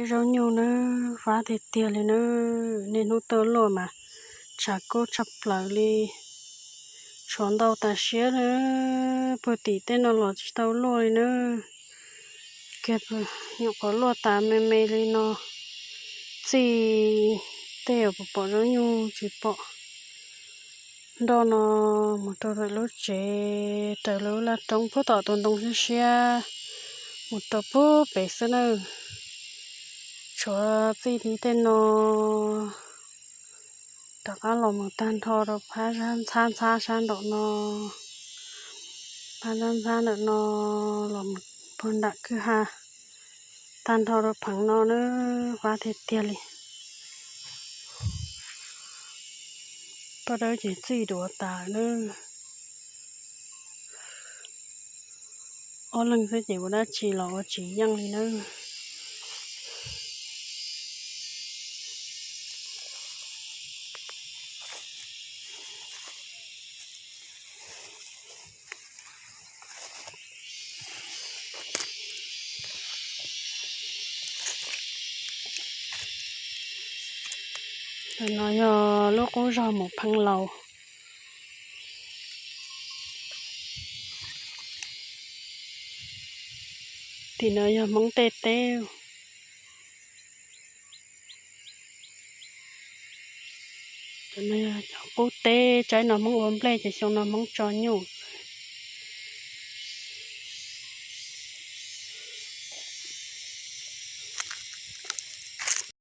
Zaub nyuj nawb, fab tiag tiag li nawb. Niaj hnub tuaj luaj mas tshav kub tshaj plaws li. Tshuav ntau tas siab nawb, puag tim tej no los tsis tau luaj li nawb. Kiag nyuam qhuav luaj tas me me li no, txij tej uas pom pom zaub nyuj tsis pom nroj no mus rau lawm lub tsev, raws lub laj roob puag tom tus ntoo siab siab mus rau puag pem xwb nawb. Tshuav txij tim tej no rov qab los mus tag nrho rau phab ntxhab ntxhab sab nraum no, phab ntxhab ntxhab ntawm no los mus puag nram kwj ha tag nrho rau pheev no nawb, fab tiag tiag li. Paj Dawb ces txij duav tas nawb. Ob leeg xwb ces ua dab tsi los ua tsis yeej li nawb. Ntawm no yog lub qub zog mus pheev laus. Tim no yog Hmoob tej teb. Cov no yog cov qub teb, tsaib no Hmoob ua nplej ces xyoo no Hmoob tso nyuj.